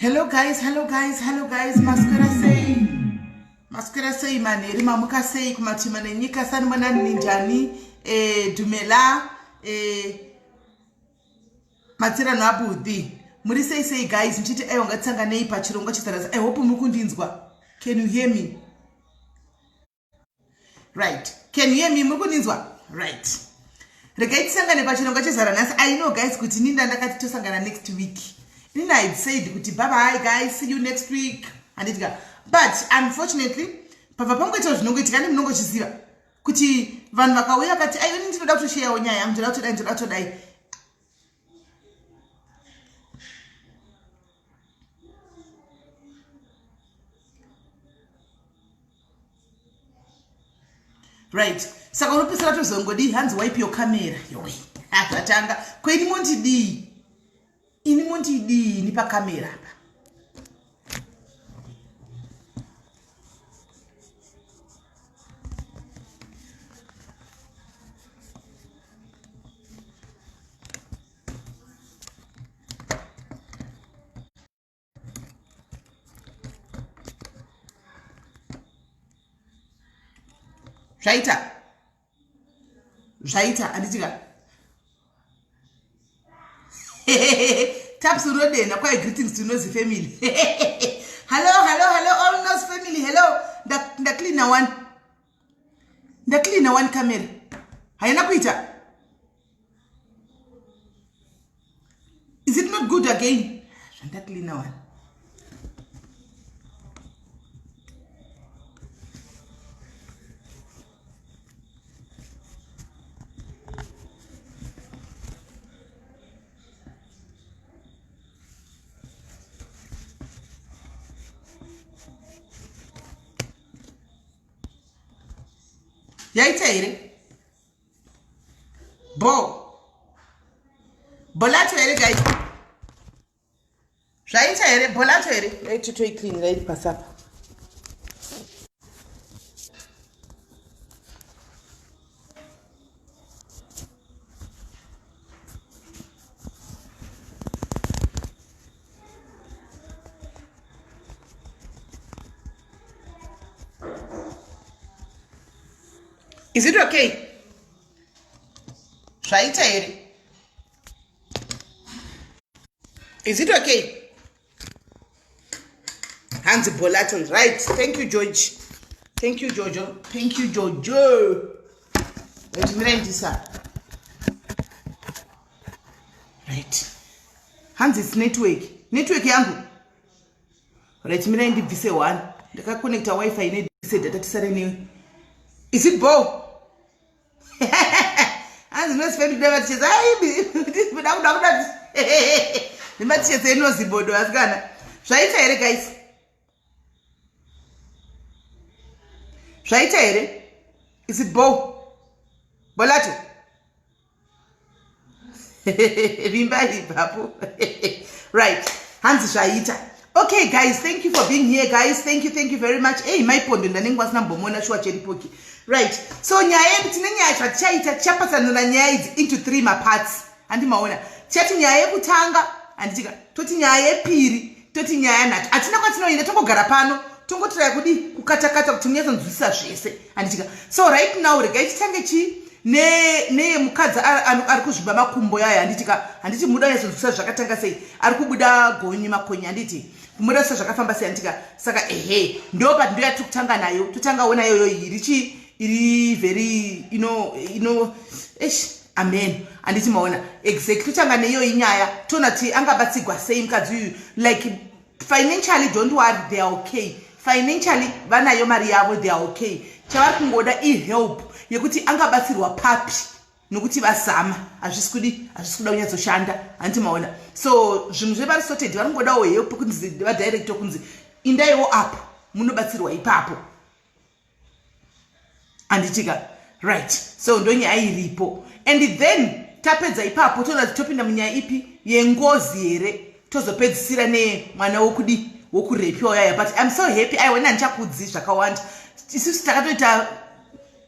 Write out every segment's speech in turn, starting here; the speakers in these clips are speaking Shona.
Hello guys, hello guys, hello guys. Maswera sei? Maswera sei manheri mamuka sei kumatima nenyika sanibonani ninjani? Eh dumela eh matsirano abudhi. Muri sei sei guys? Ndichiti aiwa ngatisanganei pachirongwa chezarasa. I hope muri kundinzwa. Can you hear me? Right. Can you hear me? Muri kundinzwa? Right. Regai tisangane pachirongwa chezara nhasi. I know guys kuti ninda ndakati tosangana next week. Nina had said kuti bye bye guys, see you next week. Handiti ka. But unfortunately, pabva pangoitawo zvinongoitika ndi munongochiziva kuti vanhu vakauya vakati aiwa ini ndinoda kutosheyawo nyaya yangu, ndinoda kutodai, ndinoda kutodai. Right, saka unopesera tozongodii hanzi wipe your camera. Yowe, zvatanga. Ko ini mondidii? Ini mondidii ini pakamera apa? Zvaita zvaita handitika taps unodenha kwai greetings to nozi family. Hello, hello, hello all nozi family. Hello. Ndacleana one, ndacleana one camera haina kuita. Is it not good again? Zvandacleana one. Yaita here? Bo. Bolacho here guys? Zvaita here? Bolacho here? Right to clean right pasapa. Is it okay? Zvaita here? Is it okay? Hanzi Bolato, right? Thank you, George. Thank you, Jojo. Thank you, Jojo. Right, mirendisa. Right. Hanzi it's network. Network yangu. Right, mirai ndibvise one. Ndakaconnecta wifi ne data tisare newe. Is it bo? Hanzi nozi family dava ticheza. Ai, kuda kuda kuda. Nematicheza inozi bodo asikana. Zvaita here guys? Zvaita here? Is it bo? Bolato. Vimba ipapo. Right. Hanzi zvaita. Okay guys, thank you for being here guys. Thank you, thank you very much. Hey, my pondo ndanenge wasina mbomona shuwa cheripoki. Right. So nyaya yedu tine nyaya zvatichaita tichapatsanura nyaya idzi into 3 maparts. Handi maona. Tichati nyaya yekutanga handitika toti nyaya yepiri toti nyaya nhatu. Hatina kwatinoenda tongogara pano tongotiraya kudi kukatakata kuti munyatsonzwisisa zvese. Handitika. So right now regai titange chi neyemukadzi ari kuzvimba makumbo yayo handitika handiti muda nyatsonzwisisa zvakatanga sei ari kubuda gonyi makonyi handiti kumuda sa zvakafamba sei handitika saka ehe ndo but ndo yatiri kutanga nayo totanga ona iyoyo iri chi iri very ino ino eish amen handiti maona exactly totanga neiyoyi nyaya toona kuti angabatsigwa sei mukadzi uyu like financially don't worry they are okay financially vanayo mari yavo they are okay chavari kungoda ihelp yekuti angabatsirwa papi nokuti vazama hazvisi kudi hazvisi kuda kunyatsoshanda handiti maona so zvinhu zvevari sorted vari kungodawo help kunzi vadirector kunzi indaiwo apo munobatsirwa ipapo handitika right so ndonyaya iripo and then tapedza ipapo toona kuti topinda munyaya ipi yengozi here tozopedzisira nemwana wokudi wokurepiwa uyaya but im so happy aiwa ini handichakudzi zvakawanda isusu takatoita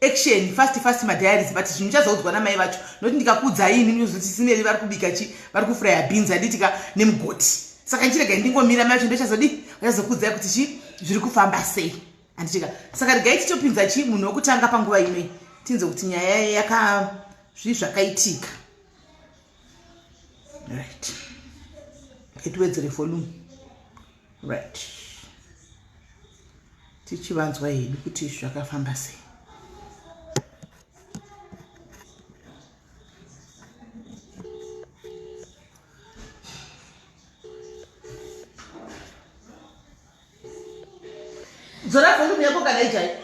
action fast fast madiaries but zvinhu chazoudzwa namai vacho nokuti ndikakuudzai ini munozoti sineri vari kubika chi vari kufuraya beans handitika nemugoti. Saka ndichiregai ndingomira mai vacho ndochazodii vachazokuudzai kuti chi zviri kufamba sei. Handitika. Saka regai titopinza chi munhu wekutanga panguva inoyi tinzwe kuti nyaya yaka zvii zvakaitika. Right. Itiwedzere volume. Right. Tichivanzwa hedu kuti zvakafamba sei. Dzora volume yako kana ijai.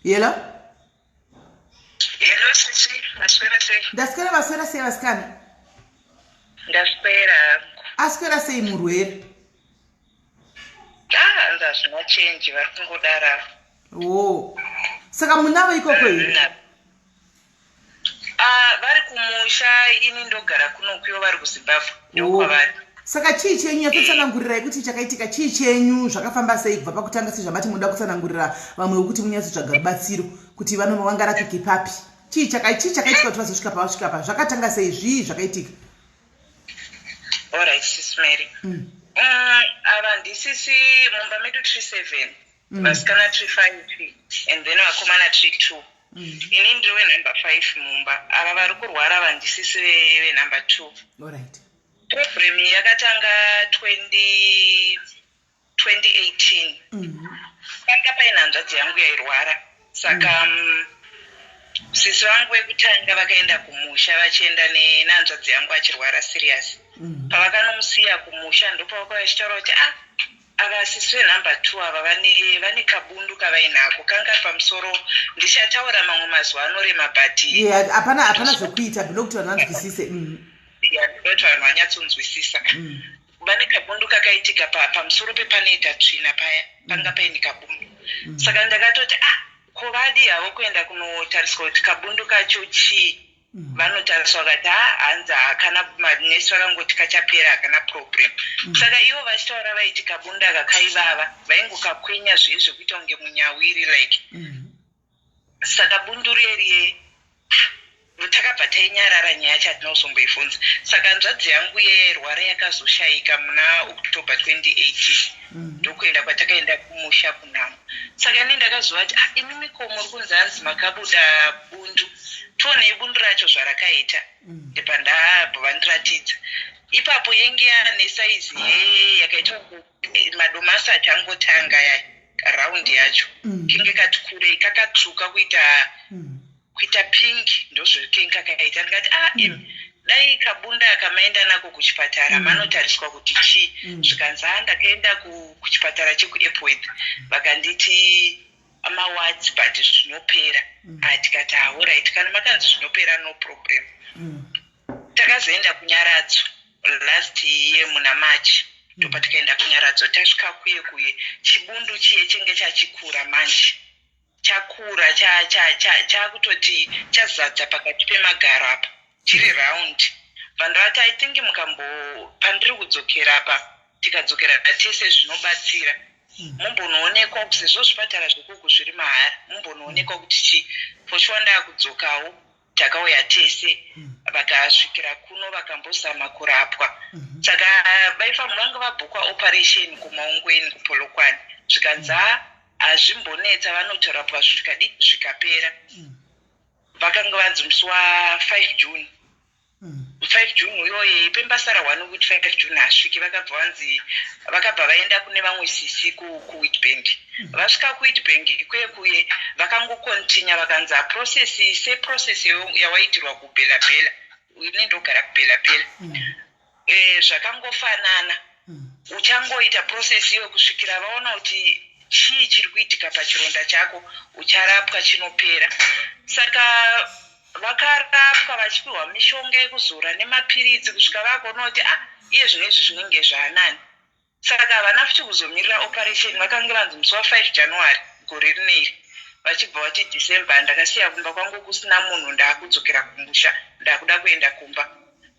Hello? Hello sisi, maswera sei? Ndaswera maswera sei vasikana? Ndaswera hangu. Aswera sei murwere? Ah, hanzi hazvina change vari kungodara. Oh. Saka munavo ikoko here? Ah, vari kumusha ini ndogara kuno kuyo vari kuZimbabwe ndokwavari. Oh. Saka chii chenyu yatotsanangurirai kuti chakaitika chii chenyu zvakafamba sei kubva pakutanga sezvamati munoda kutsanangurira vamwe wekuti munyatsotsvaga rubatsiro kuti vanovangarapike papi chii chakaitika kuti vazosvika pavasvika pa zvakatanga sei zvii zvakaitika Alright sis Mary. Ava ndisisi mumba medu tiri 7. Vasikana tiri 5 and then vakomana tiri 2. Ini ndiri wenumber 5 mumba. Ava vari kurwara ava ndisisi venumber 2. Alright. Problem iyi yakatanga 20 2018. Panga paine hanzvadzi yangu yairwara. Saka sisi vangu vekutanga vakaenda kumusha vachienda nehanzvadzi yangu achirwara serious. Pavakanomusiya kumusha ndopavakauya vachitaura kuti ah ava sisi venumber 2 ava vane vane kabundu kavainako kanga pamusoro ndichataura mamwe mazuva anorema but Yeah, hapana hapana zvekuita ndinoda kuti vanhu vanzwisise. Yeah, ndinoda kuti vanhu vanyatsonzwisisa. Vane kabundu kakaitika pamusoro pepanoita tsvina paya panga paine kabundu. Saka ndakatoti ah ko vadii havo kuenda kunotariswa kuti kabundu kacho chii. Vanotariswa vakati ha hanzi hakana manesi vakangoti kachapera hakana problem. Saka ivo vachitaura vaiti kabundu aka kaivava vaingokakwenya zviye zvekuita kunge munyawiri like. Saka bundu riye riye takabva tainyarara nyaya yacho hatina kuzomboibvunza. Saka hanzvadzi yangu iye yairwara yakazoshaika muna October 2018 ndokuenda kwatakaenda kumusha kunhamo. Saka ini ndakazovati ah, imimi ko muri kunzi hanzi makabuda bundu tionei bundu racho zvarakaita. Ndibva ndabva vandiratidza. Ipapo yenge yaane saizi ye yakaita madomasi achangotanga yaya round yacho kenge kati kurei kakatsvuka kuita kuita pink ndozvekenge kakaita ndikati ah imi dai kabunda aka maenda nako kuchipatara manotariswa kuti chii zvikanzi ah ndakaenda kuchipatara chekuEpworth vakanditi mawards but zvinopera. Ah tikati ah alright kana makanzi zvinopera no problem. Takazoenda kuNyaradzo last year muna March ndopatakaenda kuNyaradzo tasvika kuye kuye chibundu chiye chenge chachikura manje chakura chakutoti chazadza pakati pemagaro apa chiri round vanhu vati I think mukambo pandiri kudzokera apa tikadzokera tese zvinobatsira mumbonoonekwa sezvo zvipatara zvekuku zviri mahara mumbonoonekwa kuti chi for sure ndakudzokawo Takauya tese vakasvikira kuno vakambozama kurapwa saka vaifanirwa vanga vabhukwa operation kuMaungweni kuPolokwane zvikanzi haa hazvimbonetsa vanotorapwa zvikadi zvikapera vakanga vanzi musi wa 5 June 5 June uyoye pembasara one kuti 5 June hasviki vakabva vanzi vakabva vaenda kune vamwe sisi kuWitbank vasvika kuWitbank ikuye kuye vakangokontinya vakanzi aprocess seprocess yawaitirwa kuBela Bela ini ndogara kuBela Bela zvakangofanana uchangoita process iyoyo kusvikira vaona kuti chii chiri kuitika pachironda chako ucharapwa chinopera saka Vakarapwa vachipihwa mishonga yekuzora nemapiritsi kusvika vakuona kuti ah iye zvino izvi zvinenge zvaanani. Saka havana futi kuzomirira operation vakange vanzi musi wa 5 January gore rineiri, vachibva vati December ndakasiya kumba kwangu kusina munhu, ndaakudzokera kumusha, ndakuda kuenda kumba.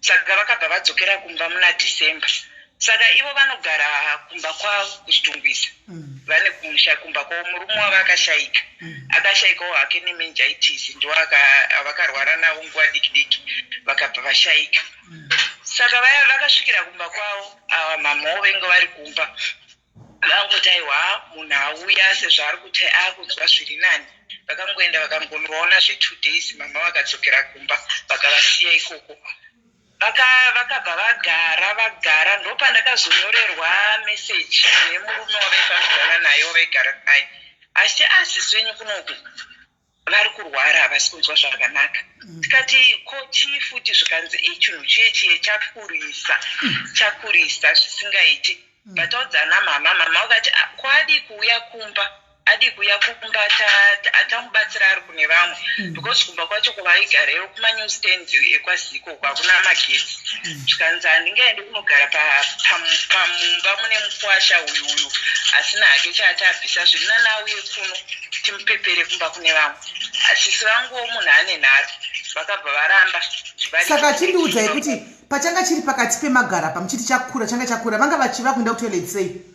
Saka vakabva vadzokera kumba muna December. Saka ivo vanogara kumba kwavo kuChitungwiza. Vane kumusha kumba kwavo. Murume wavo akashayika. Akashayikawo hake nemeningitis, ndo vakarwara navo nguva diki diki, vakabva vashayika. Saka vaya vakasvikira kumba kwavo, ava mamawo venge vari kumba, vangoti aiwa, munhu auya sezvaari kuti aakunzwa zviri nani. Vakangoenda vakangonovaona zve2 days. Mama vakadzokera kumba, vakavasiya ikoko. Vakabva vagara vagara. Ndopandakazonyorerwa meseji nemurume wavaifambidzana naye, wavaigara naye, asi asisi venyu kunoku vari kurwara, havasi kunzwa zvakanaka. Tikati ko chii futi? Zvikanzi i chinhu chiye chiye chakurisa, chakurisa zvisingaiti. Vataudzana mama, mama vakati, "Ah, ko adii kuuya kumba? Adii kuuya kumba atamubatsira ari kune vamwe?" Because kumba kwacho kwavaigareyo kumanew stand ekwaZiko uko hakuna magetsi. Zvikanzi handingaendi kunogara pamumba mune mukwasha uyu uyu asina hake chaati abvisa. Zviri nani auye kuno timupepere kumba kune vamwe. Asisi vanguwo munhu ane nharo, vakabva varamba. Saka chindiudzai kuti pachanga chiri pakati pemagara pamuchiti chakura, changa chakura, vanga vachiva kuenda kutoilet sei?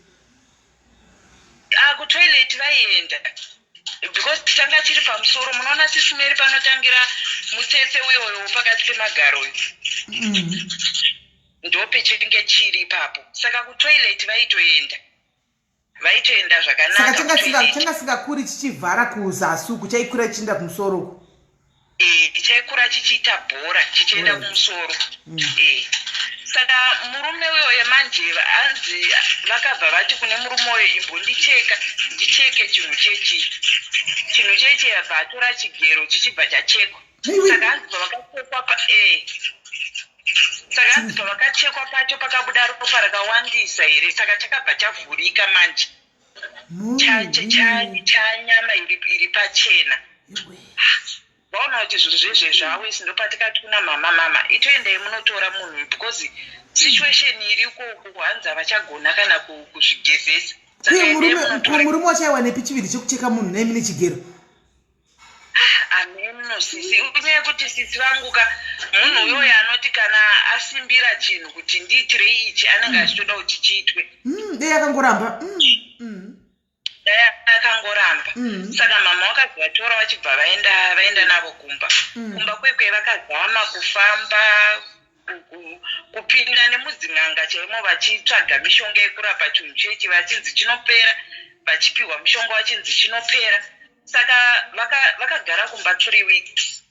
Ah, kutoilet vaienda because changa chiri pamusoro. Munoona sisimeri panotangira mutsetse uyoyo pakati pemagaro uyu, ndopechinge chiri ipapo. Saka kutoilet vaitoenda, vaitoenda saka zvakanaka changa kutoilet. Changa singakuri chichivhara kuzasi uku, chaikura chichienda kumusoro uku? Chaikura chichiita bhora chichienda kumusoro. Saka murume uyoyo manje anzi vakabva vati kune murume uyo, "Imbondicheka, ndicheke chinhu chechi." Chinhu chechi abva atora chigero, chichibva chachekwa. Aiwe. Saka hanzi pavakachekwa pa saka hanzi pavakachekwa pacho pakabuda ropa rakawandisa here. Saka chakabva chavhurika manje, chanyama iri pachena. Iwe. Vaona kuti zvinhu zvezve zvawesi. Ndopatikati kuna mama, "Mama, itoendai munotora munhu uyu because situation iri ikoko, hanzi havachagona kana kuzvigezesa." Saka Uye endai murume munotora. Murume wachaiwanepi chiviri chekucheka munhu naimi nechigero? Ameno sisi, unyaya yekuti sisi vangu ka, munhu uyoyo anoti kana asimbira chinhu kuti ndiitirei ichi, anenge achitoda kuti chiitwe. Dei akangoramba. Dai akangoramba. Saka mama vakazovatora, vachibva vaenda, vaenda navo kumba. Kumba kwekwe vakazama kufamba, kupinda nemudzin'anga chaimo, vachitsvaga mishonga yekurapa chinhu chechi, vachinzi chinopera, vachipiwa mushonga vachinzi chinopera. Saka vakagara kumba 3 weeks.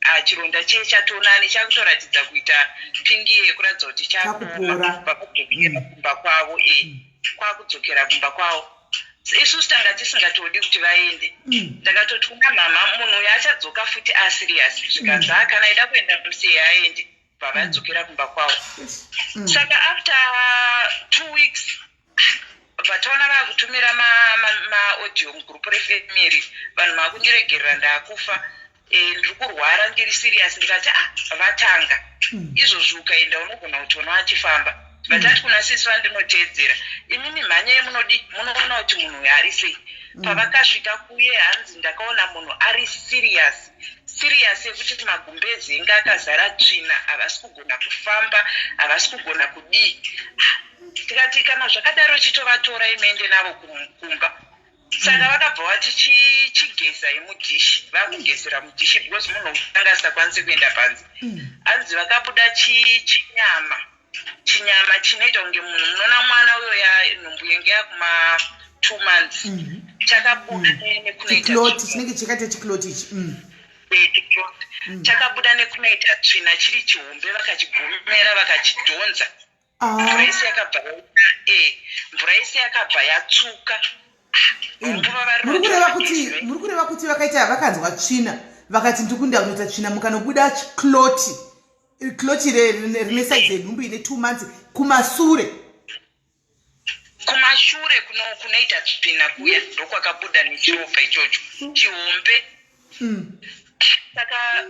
Ah, chironda chiye chatonani, chakutoratidza kuita pingi yekuratidza kuti Chakupora. Vakudzokera kumba kwavo, kwakudzokera kumba kwavo. Isusu tanga tisingatodi kuti vaende. Ndakatoti kuna mama, munhu uyu achadzoka futi aserious. Zvikanzi, "Ah, kana ida kuenda musiye aende." Bva vadzokera kumba kwavo. Saka after 2 weeks vataona vakutumira maaudio mugroup refamily, "Vanhu makundiregerera, ndaakufa, ndiri kurwara, ndiri serious." Ndikati, "Ah, vatanga izvozvi, ukaenda unogona kutoona vachifamba." Vatati kuna sisi vandinoteedzera, "Imimi mhanyai munodi munoona kuti munhu uyu ari sei." Pavakasvika kuye, hanzi ndakaona munhu ari serious serious, yekuti magumbezi enge akazara tsvina, havasi kugona kufamba, havasi kugona kudii. Tikati kana zvakadaro chitovatora imuende navo kumba. Saka vakabva vati, "Chigezai mudhishi." Vakugezera mudhishi because munhu anga asingakwanisi kuenda panze. Hanzi vakabuda chinyama, chinyama chinoita kunge munhu, munoona mwana uyo yanhumbu yenge yakuma 2 months, chakabuda nekunoita Chiclot. tsvina. Chinenge chakaita chiclot ichi. Chiclot chakabuda nekunoita tsvina, chiri chihombe. Vakachigomera, vakachidhonza. Mvura yese yakabva yaita, mvura yese yakabva yatsuka. Nguva vari Muri kureva kuti vakaita vakanzwa tsvina, vakati ndikunda kunoita tsvina, mukanobuda clot, clot rine saizi yenhumbu ine 2 months kumasure? Kumashure kunoita tsvina kuya, ndokwakabuda nechiropa ichocho chihombe. Saka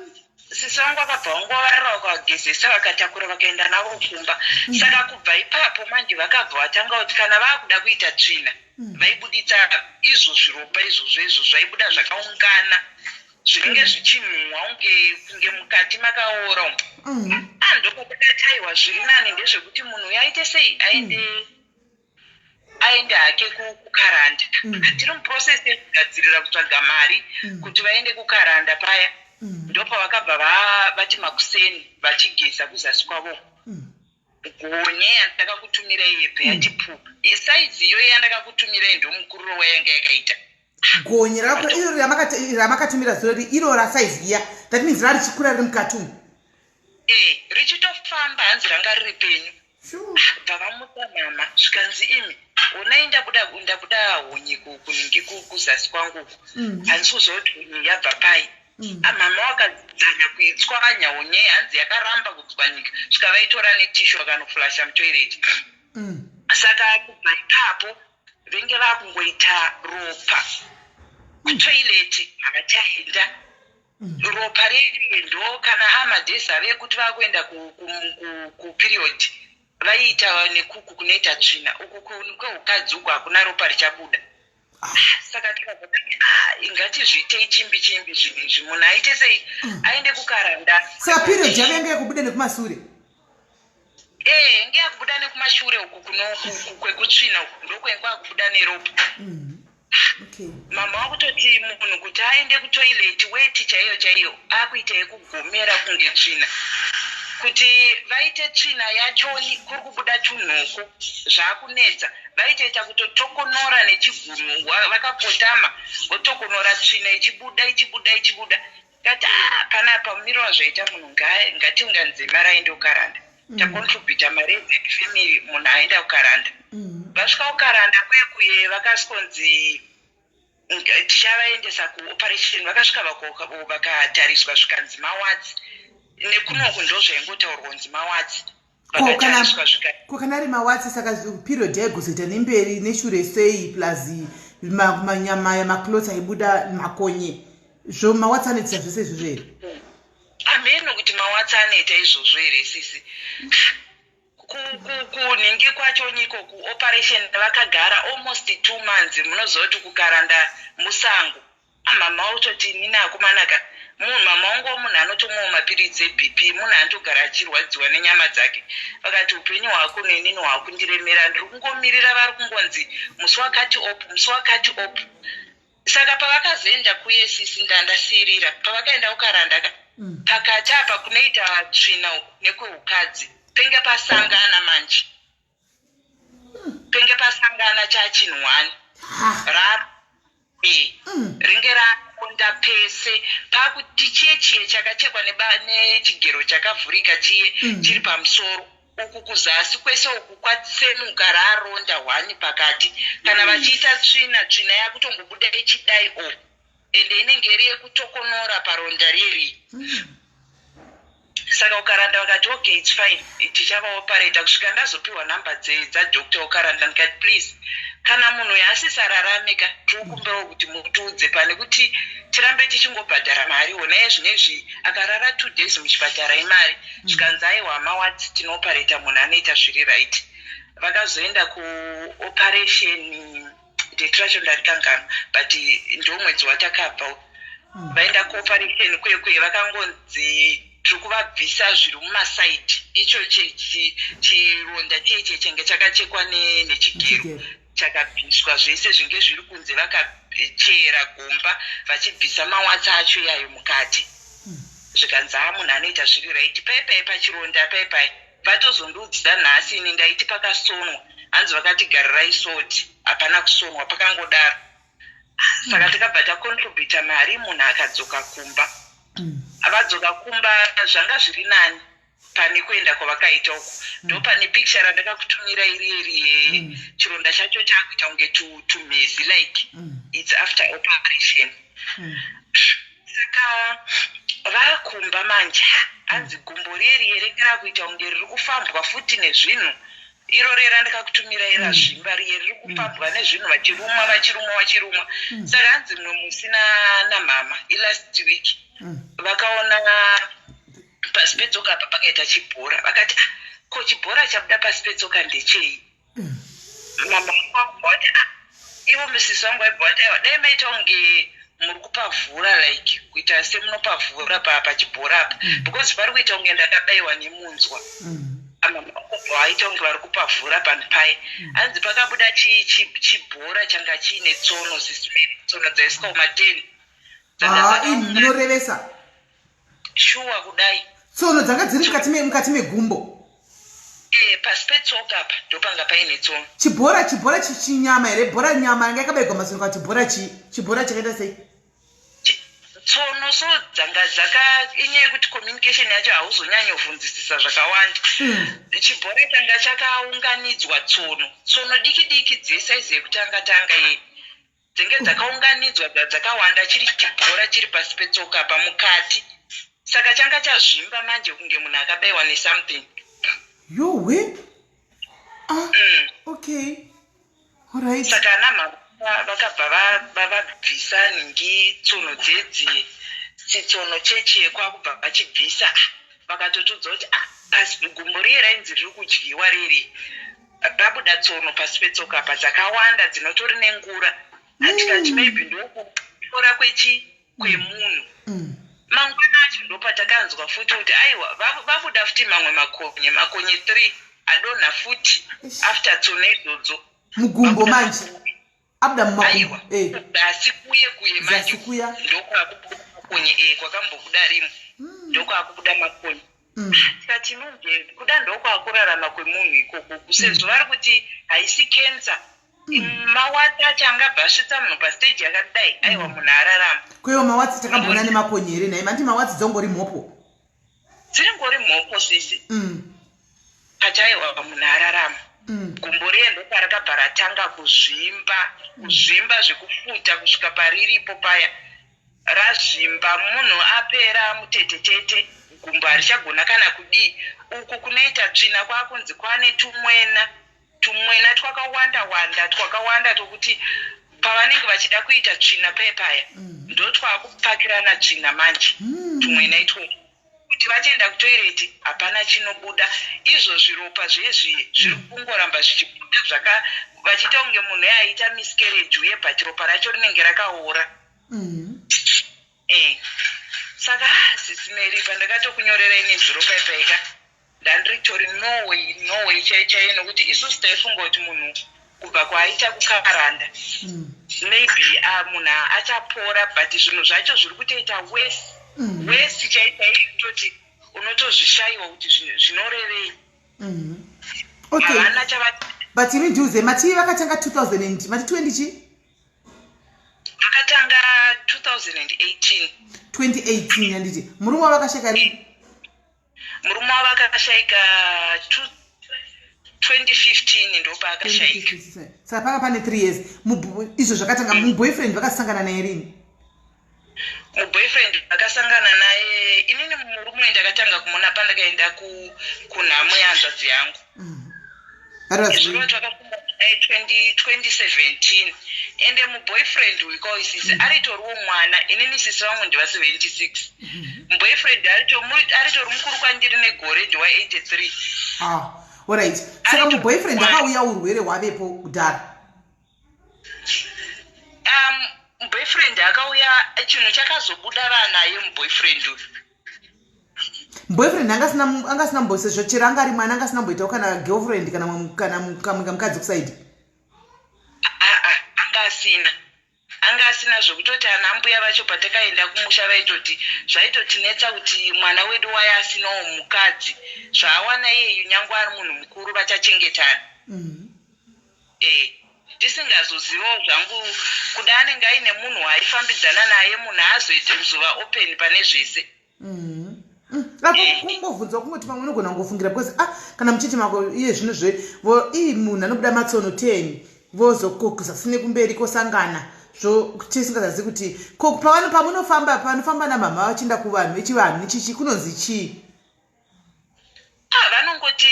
Sisi vangu vakabva vangovarira, vakavagezesa, vakatakura, vakaenda navo kumba. Saka kubva ipapo manje vakabva vatanga kuti kana vaakuda kuita tsvina, vaibuditsa izvo zviropa izvozvo, izvo zvaibuda zvakaungana, zvinenge zvichinhuhwa kunge mukati makaora umu. Ah, ndopatakati aiwa, zviri nani ndezvekuti munhu uyu aite sei, aende hake kuKaranda. Tiri muprocess yekugadzirira kutsvaga mari kuti vaende kuKaranda paya. Ndopavakabva vati makuseni vachigeza kuzasi kwavo, gonye yandakakutumirai yebve yati pu. Saizi iyoyo yandakakutumirai ndomukuriro wayanga yakaita. Gonye rako iro ramakatumira zuro iro rasaizi iya, that means rarichikura riri mukati umu. E, richitofamba, hanzi ranga riri penyu. Bva vamutsa mama, zvikanzi, "Imi onai, ndabuda honye kunhingi kuzasi kwangu uku." Handisi kuziva kuti honye yabva pai. Ah, mama wakadzanya kuitswanya honye, hanzi yakaramba kutswanyika, svika vaitora netissue vakanoflasha mutoilet. Saka kubva ipapo venge vakungoita ropa kutoilet, havachaenda. Ropa reri ndo kana amadays ave ekuti vakuenda kuperiod, vaiita nekuku kunoita tsvina uku kweukadzi uku hakuna ropa richabuda. Saka tikabva tati, "Ah, ngatizviitei chimbi chimbi zvinhu izvi, munhu aite sei, aende kuKaranda." Saka period yavo yanga yakubuda nekumasure? Ee, ngeyakubuda nekumashure uku kwekutsvina uku, ndokwenge kwakubuda neropa. Mama wakutoti munhu kuti aende kutoilet, weti chaiyo chaiyo akuita yekugomera kunge tsvina. Kuti vaite tsvina yachoni kuri kubuda tunhoko, zvaakunetsa. Vaitoita kutotokonora nechigunhu, vakakotama votokonora, tsvina ichibuda, ichibuda, ichibuda. Kati, "Ah, panapa mumiro wazvaita munhu, ngatiunganidze mari aende kuKaranda." Tacontributa mari yefamily, munhu aenda kuKaranda. Vasvika kuKaranda kwekuye, vakasonzi tichavaendesa kuoperation. Vakasvika vakatariswa, zvikanzi mawarts. Nekunoku ndo zvaingotaurwa kunzi mawarts. Vakatariswa zvika Ko kana ari mawarts, saka period yaigozoita nemberi neshure sei, plus manyama yamaclots aibuda, makonye zvo? Mawarts anoitisa zvese izvozvo here? Hameno kuti mawarts anoita izvozvo here, sisi. Kunhingi kwacho nyiko kuoperation vakagara almost 2 months. Munoziva kuti kuKaranda musango. Mama utoti nini akumanaka munhu, mama wangu munhu anotomwawo mapiritsi eBP, munhu anotogara achirwadziwa nenyama dzake. Vakati, "Upenyu hwako nenini hwakundiremera, ndiri kungomirira, vari kungonzi musi wakati op, musi wakati op." Saka pavakazoenda kuye, sisi, ndandasiyirira, pavakaenda kuKaranda ka, pakati apa kunoita tsvina uku nekweukadzi penge pasangana manje, penge pasangana chachinhu one. Ha. Ra e ringe rakonda pese, pakuti chiye chiye chakachekwa nechigero chakavhurika chiye chiri pamusoro uku, kuzasi kwese uku kwatsemuka, raronda hwani pakati. Kana vachiita tsvina, tsvina yakutongobuda ichidai o, ende inenge iri yekutokonora paronda riri. Saka uKaranda vakati, "Okay, it's fine, tichavaoperata." Kusvika ndazopiwa nhamba dzadoctor uKaranda, ndikati, "Please, kana munhu yaasisararame ka, tikukumbewo kuti mutiudze pane kuti tirambe tichingobhadhara mari. Honai zvinezvi akarara 2 days muchipatara imari." Zvikanzi, "Aiwa, mawarts, tinooperata, munhu anoita zviri right." Vakazoenda kuoperation, date racho ndarikanganwa, but ndomwedzi watakabva. Vaenda kuoperation kwekwe, vakangonzi tiri kuvabvisa zviri mumasaidi, icho chironda cheche chenge chakachekwa nechigero. Nechigero. Chakabviswa zvese zvinge zviri kunze, vakachera gomba vachibvisa mawarts acho iyayo mukati. Zvikanzi, "Ha, munhu anoita zviri right." Paipai pachironda paipai vatozondiudza nhasi, ini ndaiti pakasonwa. Hanzi vakati garirai soti, hapana kusonwa, pakangodaro. Saka takabva tacontributa mari, munhu akadzoka kumba. Vadzoka kumba zvanga zviri nani pane kuenda kwavakaita uku. Ndo pane picture randakakutumira iri iri, chironda chacho chakuita kunge tumhezi, like it's after operation. Saka vakumba manje, ha, hanzi gumbo reri ringe rakuita kunge riri kufambwa futi nezvinhu. Iro rera ndakakutumira irazvimba riye, riri kufambwa nezvinhu, vachirumwa, vachirumwa, vachirumwa. Saka hanzi mumwe musi namama ilast week vakaona Pasi petsoka apa pakaita chibhora. Vakati, "Ah, ko chibhora chabuda pasi petsoka ndechei?" Mama vangu vati, "Ah," ivo musisi vangu vaibva vati, "Aiwa, dai maita kunge muri kupavhura, like kuita semunopavhura pachibhora apa, because pari kuita kunge ndakabayiwa nemunzwa." Mama vangu vaita kunge vari kupavhura panhu paye. Hanzi pakabuda chibhora changa chiine tsono, Sisi Mary, tsono dzaiswa kuma 10. Ha, imi, munorevesa. Shuwa kudai. Tsono dzanga dziri mukati megumbo? Pasi petsoka apa ndopanga paine tsono. Chibhora chinyama here? Bhora nyama yanga yakabairwa masoro, kana kuti bhora chii? Chibhora chakaita sei? Tsono so dzanga dzaka, inyaya yekuti communication yacho hauzonyanyovhunzisisa zvakawanda. Chibhora changa chakaunganidzwa tsono, tsono diki diki dzesaizi yekutanga tanga iyi, dzinge dzakaunganidzwa dzakawanda, chiri chibhora chiri pasi petsoka apa mukati. Saka changa chazvimba manje kunge munhu akabayiwa nesomething. Yowe, ah. Okay, alright. Saka ana mama vakabva vabvisa nhingi, tsono dzedzi, chitsono chechiye, kwakubva vachibvisa. Ah, vakatotudza kuti, ah, pasi gumbo riye rainzi riri kudyiwa riri, pabuda tsono pasi petsoka apa dzakawanda, dzinotori nengura. Hatikati maybe ndokukora kwechi kwemunhu. Mangwana acho ndopatakanzwa futi kuti aiwa, vabuda futi mamwe makonye, makonye 3 adonha futi after tsono idzodzo. Mugumbo manje abuda mumakumbo? Aiwa. Zasi kuye kuye manje. Zasi kuya. Ndokwakubuda makonye, kwakambobuda rimwe, ndokwakubuda makonye. Tikati manje kuda ndokwakurarama kwemunhu ikoko, sezvo vari kuti haisi cancer, mawatsi acho angabva asvitsa munhu pastage yakadai. Aiwa, munhu ararama. Kweiwo mawatsi takamboona nemakonye here nhai? Mandi mawatsi dzongori mhopo? Dziringori mhopo, sisi. Pachaiwa, munhu ararama. Gumbo riye ndoparakabva ratanga kuzvimba, kuzvimba zvekufuta kusvika pariripo paya. Razvimba, munhu apera mutetetete, gumbo harichagona kana kudii. Uku kunoita tsvina kwakunzi kwane tumwena, tumwena twakawanda wanda, twakawanda tokuti pavanenge vachida kuita tsvina paya paya, ndotwakupakirana tsvina manje, tumwena itwotwo, kuti vachienda kutoireti hapana chinobuda. Izvo zviropa zvezvi zviri kungoramba zvichibuda zvaka, vachiita kunge munhu aita miscarriage uye, but ropa racho rinenge rakaora. Saka ah, Sisi Mary, pandakatokunyorerai nezuro paipaika, ndandiritori no way, no way chai chaiyo, nokuti isusu taifunga kuti munhu kubva kwaaita kukaranda, maybe munhu achapora, but zvinhu zvacho zviri kutoita worse, worse chai chaiyo, kutoti unotozvishayiwa kuti zvinorevei. Okay. Havana chava. But imi ndiuze, mati vakatanga 2000 and mati 20 chi? Vakatanga 2018. 2018, handiti? Murume wavo akashayika rini? Murume wavo akashayika 2015, ndopaakashayika. Saka panga pane 3 years izvo zvakatanga. Muboyfriend vakasangana naye rini? Muboyfriend vakasangana naye, inini murume ndakatanga kumuna pandakaenda kunhamo yehanzvadzi yangu. Izvino takasangana naye 2017. Ende muboyfriend uyu kaisisi aritoriwo mwana. Inini sisi vangu ndiva 76, muboyfriend aritori mukuru kwandiri negore, ndiwa 83. Ah, alright. Saka muboyfriend akauya urwere hwavepo kudhara? Boyfriend akauya chinhu chakazobuda vanaye muboyfriend uyu. Boyfriend angasina mbo, sezvo chero anga ari mwana, angasina mboitawo kana girlfriend kana kamwe kamukadzi kuside? Aa, anga asina, zvekutoti ana mbuya vacho patakaenda kumusha vaitoti zvaitotinetsa kuti mwana wedu waya asinawo mukadzi, zvaawana iyeyu, nyange ari munhu mukuru vachachengetana. Ndisingazozivawo zvangu kuda anenge aine munhu waaifambidzana naye, munhu aazoite kuzova open pane zvese. Apo kungovhunzwa kungoti pamwe unogona kungofungira, because ah, kana muchiti mako iye zvino zve ii munhu anobuda matsono 10 vozokokuzasi nekumberi kosangana, zvo tisingazazi kuti ko pamunofamba, panofamba namama vachienda kuvanhu vechivanhu nechichi, kunonzi chii? Ah, vanongoti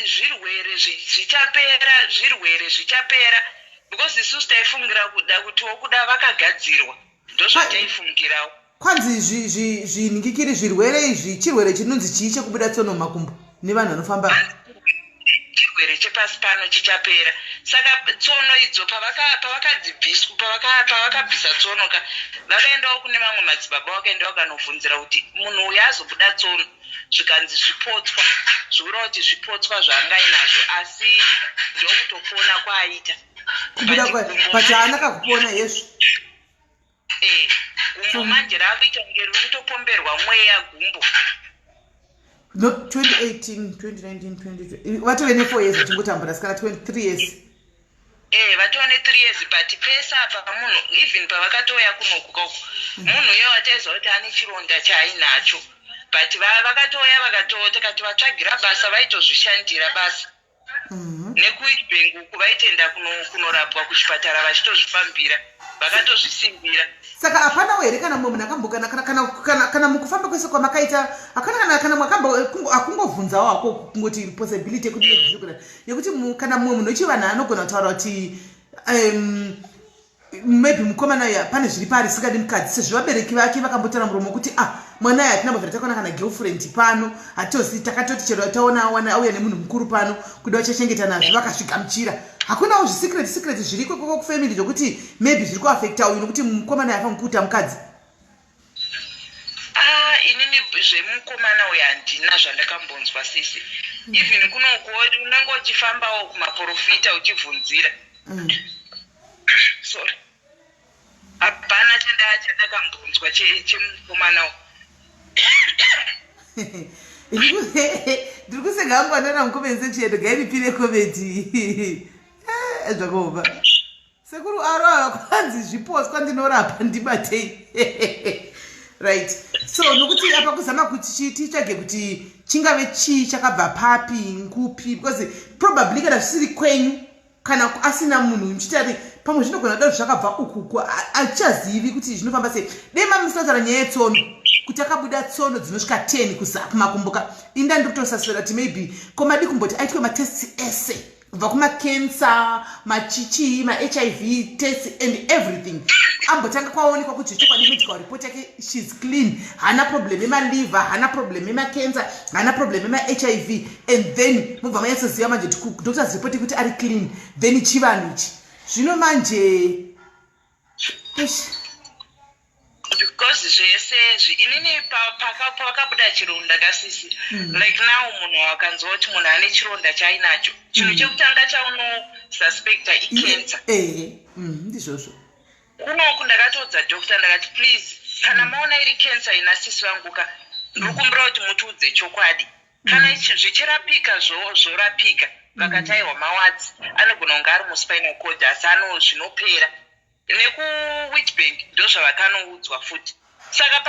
zvirwere zvichapera, zvirwere zvichapera, because isusu taifungira kuda kutiwo kuda vakagadzirwa, ndozvataifungirawo. Kwanzi zvinhingikiri zvirwere izvi, chirwere chinonzi chii chekubuda tsono mumakumbo nevanhu vanofamba? Chirwere chepasi pano chichapera. Saka tsono idzo pavakadzibviswa, pavakabvisa tsono ka, vakaendawo kune vamwe madzibaba, vakaenda vakanovhunzira kuti munhu uyu azobuda tsono, zvikanzi zvipotswa, zvikureva kuti zvipotswa zvaanga ainazvo, asi ndokutopona kwaaita. Kubuda but haana kakupona yezvo. Eh, gumbo manje raakuita kunge riri kutopomberwa mweya gumbo. No, 2018, 2019, 2020, vatove ne4 years vachingotambura, sikana 23 years. Eh, vatove ne3 years, but pese apa munhu, even pavakatouya kunoku koko, munhu uye wataiziva kuti ane chironda chaainacho, but vakatouya vakatotikatovatsvagira basa, vaitozvishandira basa. NekuWitbank uku vaitoenda kunorapwa kuchipatara vachitozvifambira, vakatozvisimbira. Saka hapanawo here kana mumwe munhu akambokana kana mukufamba kwese kwamakaita, hakana kana mwakambo akungovhunzawo hako kungoti possibility yekuti yekuti kana mumwe munhu wechivanhu anogona kutaura kuti maybe mukomana uyu pane zviri paari singadi mukadzi, sezvo vabereki vake vakambotaura muromo wekuti, "Ah, mwana uyu hatina mbobvira takaona kana girlfriend pano, hatozi takatoti chero taona awana auya nemunhu mukuru pano kuda vachachengeta nazvo," vakasvigamuchira. Hakunawo zvisecret secret zviriko ikoko kufamily zvokuti maybe zviri kuafecta uyu, nokuti mukomana uyu afanira kuita mukadzi? Ah, inini zvemukomana uyu handina zvandakambonzwa, sisi. Even kunoku unenge uchifambawo kumaprofita uchibvunzira. Sorry, hapana chandakambonzwa chemukomana uyu. Ndiri kuseka hangu andana mucomment section. Gairipire comment. Zvakaoma. Sekuru aro ava kwanzi zviposwa ndinorapa, ndibatei. Right, so nokuti apa kuzama kuti titsvage kuti chingave chii, chakabva papi, nkupi, because probably kana zvisiri kwenyu, kana asina munhu muchitari pamwe zvinogona kuda kuti zvakabva ukuku, achazivi kuti zvinofamba sei. Dai mamusataura nyaya yetsono kuti akabuda tsono dzinosvika 10 kumakumbuka, inda ndiri kutosasira kuti maybe komadi kumboti aitwe matests ese kubva kumacancer, machichii, maHIV test and everything, ambotanga kwaonekwa kuti zvechokwadi medical report yake, she's clean, haana problem yemaliver, haana problem yemacancer, haana problem yemaHIV, and then mobva manyatsoziva manje kuti doctors report yekuti ari clean, then chivanhu ichi zvino manje. Eish. Because zvese inini pavakabuda chironda kasisi, like now munhu akanzwa kuti munhu ane chironda chaainacho, chinhu chekutanga chaunosuspecta icancer. Ehe, ndizvozvo. Kunoku ndakatoudza doctor, ndakati, "Please, kana maona iri cancer ina sisi vanguka, ndinokumbira kuti mutiudze chokwadi. Kana zvichirapika, zvorapika." Vakati, "Aiwa, mawarts anogona kunge ari muspinal cord, asi ano zvinopera." NekuWitbank ndozvavakanoudzwa futi. Saka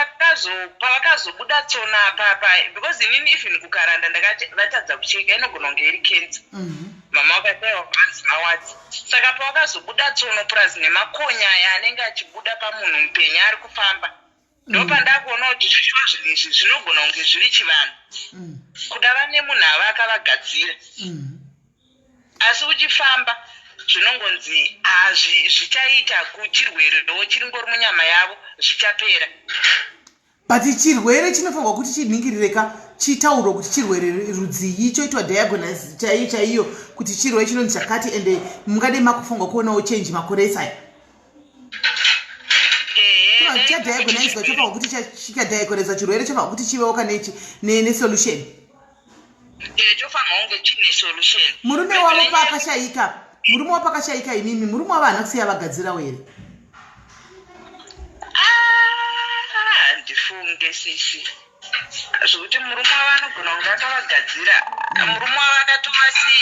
pavakazobuda tsona papa, because inini even kukaranda ndakati vatadza kucheka, inogona kunge iri cancer. Mama vakati, "Aiwa, hanzi mawarts." Saka pavakazobuda tsono plus nemakonya aya anenge achibuda pamunhu mupenyu ari kufamba, ndopandakuona kuti zvishuwa zvinhu izvi zvinogona kunge zviri chivanhu, kuda vane munhu ava akavagadzira. Asi uchifamba zvinongonzi zvichaita kuchirwerewo chiringori munyama yavo, zvichapera. But chirwere chinofanirwa kuti chinhingirireka, chitaurwe kuti chirwere rudzii, choitwa diagnose chaiyo chaiyo kuti chirwere chinonzi chakati. Ende mungadei makufunga kuonawo change makore esaya. Chadiagnoswa, chofanirwa kuti chikadiagnoswa chirwere, chofanirwa kuti chivewo kana nesolution. Chofanirwa kunge chine solution. Murume wavo paakashayika, murume wavo pakashayika, imimi murume wavo haana kusiya vagadzirawo here? Ah, handifunge, sisi, zvokuti murume wavo anogona kunge akavagadzira. Murume wavo akatovasi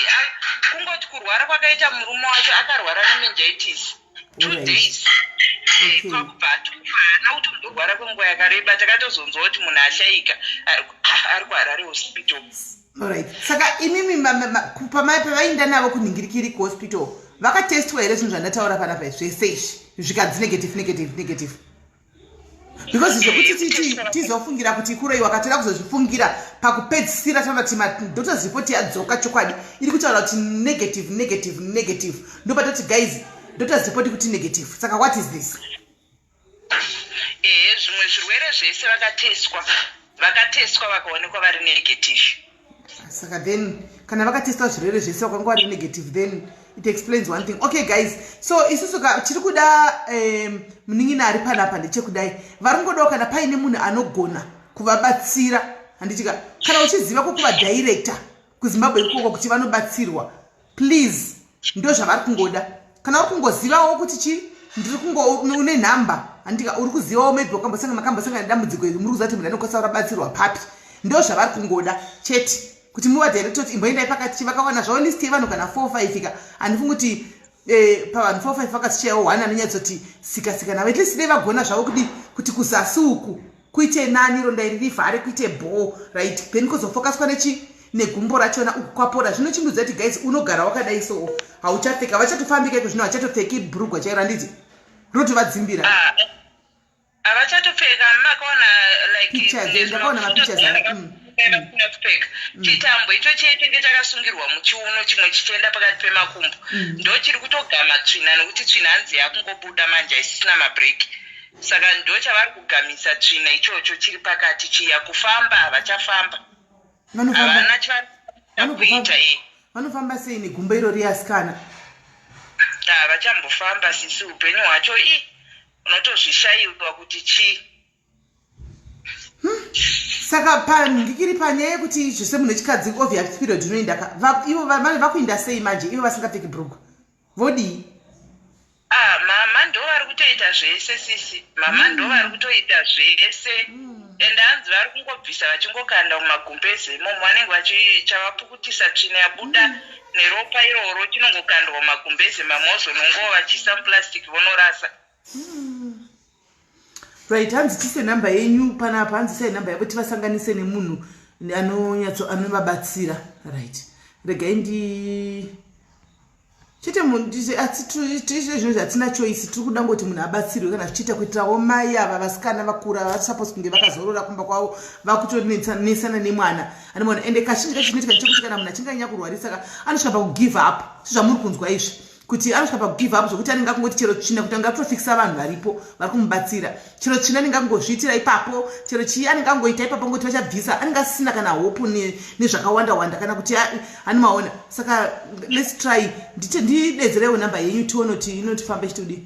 kungoti kurwara kwakaita murume wacho, akarwara nemeningitis 2 days. Kwakubva atofa, haana kutomborwara kwenguva yakareba. Takatozonzwa kuti munhu ashayika ari kuHarare Hospital. Alright, saka imimi pavainda navo kunhingirikiri kuhospital, vakatestwa here zvinhu zvandataura panapa zvese izvi, zvikanzi negative, negative, negative? Because zvekuti tizofungira kuti kuroiwa, katoda kuzozvifungira pakupedzisira taona kuti madoctors report yadzoka, chokwadi iri kutaura kuti negative, negative, negative, ndopatoti, "Guys, doctors report kuti negative, saka what is this?" Ehe, zvimwe zvirwere zvese vakatestwa, vakatestwa vakaonekwa vari negative. Saka then kana vakatestwa zvirwere zvese vakanga vari negative, then it explains one thing. Okay guys, so isusu tiri kuda munin'ina ari panapa ndechekudai, vari kungodawo kana paine munhu anogona kuvabatsira, handitika? Kana uchiziva kwekuvadirector kuZimbabwe ikoko kuti vanobatsirwa, please, ndo zvavari kungoda. Kana uri kungozivawo kuti chi ndiri kungo une nhamba, handika? Uri kuzivawo maybe wakambosanga, makambosangana nedambudziko iri, muri kuziva kuti munhu anokwanisa kurabatsirwa papi, ndo zvavari kungoda chete, kuti muvadirector kuti imboendai pakati. Vakawana zvavo list yevanhu kana 4 5 ka, handifungi kuti pavanhu 4 5 vakasichayawo one anonyatsoti sika sika navo. At least dei vagona zvavo kudi kuti kuzasi uku kuite nani, ronda iri rivhare, kuite bho, right? Then kuzofokaswa nechi negumbo rachona uku kwapora. Zvino chindudza kuti guys, unogara wakadai, so hauchapfeka, vachatofambika iko zvino, hachatopfeki bhurugwa chairo, handiti? Rotovadzimbira. Ah, havachatopfeka. Makaona like Pictures, ndakaona mapictures aya. Vasina kupfeka. Chitambo icho chenge chakasungirwa muchiuno, chimwe chichienda pakati pemakumbo, ndo chiri kutogama tsvina, nokuti tsvina hanzi yakungobuda manje, haisisina mabhireki. Saka ndo chavari kugamisa tsvina ichocho chiri pakati chiya. Kufamba havachafamba. Vanofamba havana chakuita e. Vanofamba sei negumbo iro riasikana? Havachambofamba sisi. Upenyu hwacho i unotozvishayiwa kuti chii. Saka panhingikiri panyaya yekuti zvese munhu wechikadzi, obvious period inoenda ka, ivo vakuinda sei manje ivo vasingapfeki bhurugwa? Vodii? Ah, mama ndo vari kutoita zvese sisi, mama ndo vari kutoita zvese. Ende hanzi vari kungobvisa vachingokanda mumagumbeze imomo, vanenge vachichavapukutisa tsvina yabuda neropa iroro, chinongokandwa mumagumbeze, mama vozonongova vachiisa muplastic, vonorasa. Right, hanzi tise nhamba yenyu panapa, hanzi isai nhamba yavo tivasanganise nemunhu anonyatso anovabatsira. Right, regai ndi chete asi tiite zvinhu zvatina choice. Tiri kuda ngoti munhu abatsirwe kana zvichiita, kuitirawo mai ava, vasikana vakura, vasupposed kunge vakazorora kumba kwavo, vakutonesana nemwana anoona. Ende kazhinji kacho chinoitika ndechekuti kana munhu achinge anyanya kurwarisa ka, anosvika pakugive up, sezvamuri kunzwa izvi, kuti anosvika pakugive up, zvokuti anenge akungoti chero tsvina, kuti anga atofikisa vanhu varipo vari kumubatsira, chero tsvina anenge akungozviitira ipapo, chero chii anenge angoita ipapo, ngoti vachabvisa, anenge asisina kana hope nezvakawanda wanda, kana kuti anomaona. Saka let's try, ndidedzerewo namba yenyu, tione kuti inotifamba ichitodii,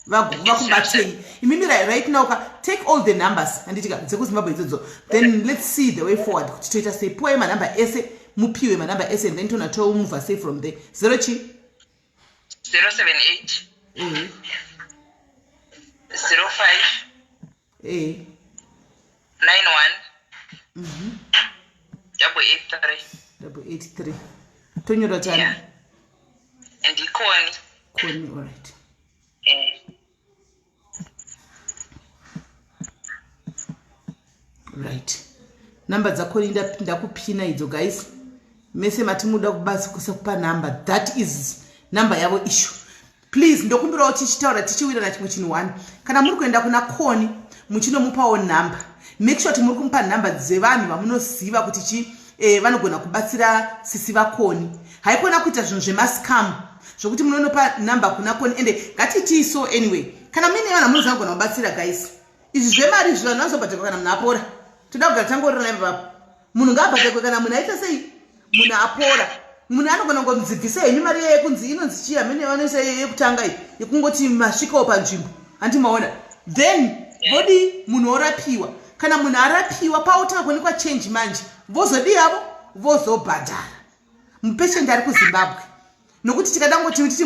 vakubatsei imimi. Right now ka, take all the numbers, handitika, dzekuZimbabwe idzodzo, then let's see the way forward kuti toita sei. Puwai manhamba ese, mupiwe manhamba ese, and then tona tomove sei from there. Zero chi? 078 05 91 883. 883. Tonyora tani? Yeah. Ndikoni. Koni, alright. Eh. Right, namba dzakoni ndakupina idzo guys. Mese mati muda kubatsikusa kupa namba, that is namba yavo issue. Please, ndokumbirawo tichitaura tichiwirana chimwe chinhu one. Kana muri kuenda kuna Koni muchinomupawo nhamba, make sure kuti muri kumupa nhamba dzevanhu vamunoziva kuti chi vanogona kubatsira sisi vaKoni. Haikona kuita zvinhu zvemascam zvokuti munonopa nhamba kuna Koni. Ende ngatitii so, anyway, kana muine vanhu vamunoziva kugona kubatsira guys, izvi zvemari izvi vanhu vanozobhadharwa kana munhu apora. Toda kugara tangorora ipapo. Munhu ngaabhadharwe kana munhu aita sei, munhu apora. Munhu anogona kungonzi bvisa henyu mari iye yekunzi inonzi chii, hamene vanoisa yekutanga iyi, yekungoti masvikawo panzvimbo, handimaona? Then vodii? Munhu orapiwa. Kana munhu arapiwa, paotanga kuonekwa change manje, vozodii havo? Vozobhadhara mupatient ari kuZimbabwe, nokuti tikada ngoti titi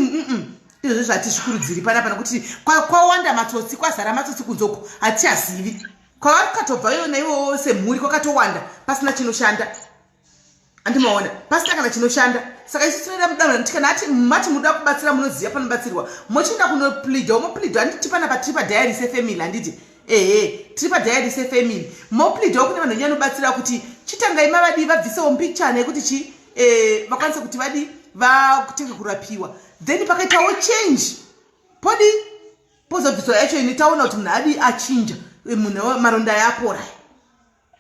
izvozvo zvatizvikurudziri panapa, nokuti kwawanda matsotsi, kwazara matsotsi kunzoko, hatichazivi kwavari kukatobva ivo naivowo semhuri, kwakatowanda pasina chinoshanda, andimaona? Pasina kana chinoshanda. Saka isu tinoenda mudanho nekuti kana ati mati muda kubatsira, munoziva panobatsirwa, mochienda kunopleada, mopleada, handiti? Panapa tiri padiary sefamily, handiti? Ehe, tiri padiary sefamily. Mopleadawo kune vanhu vanyanobatsira kuti chitangai mavadii, vabvisewo mbichana yekuti chi vakwanise kuti vadi vakutenga kurapiwa. Then pakaitawo change, podi pozobviswa yacho ine taona kuti munhu adii, achinja, munhu maronda yapora,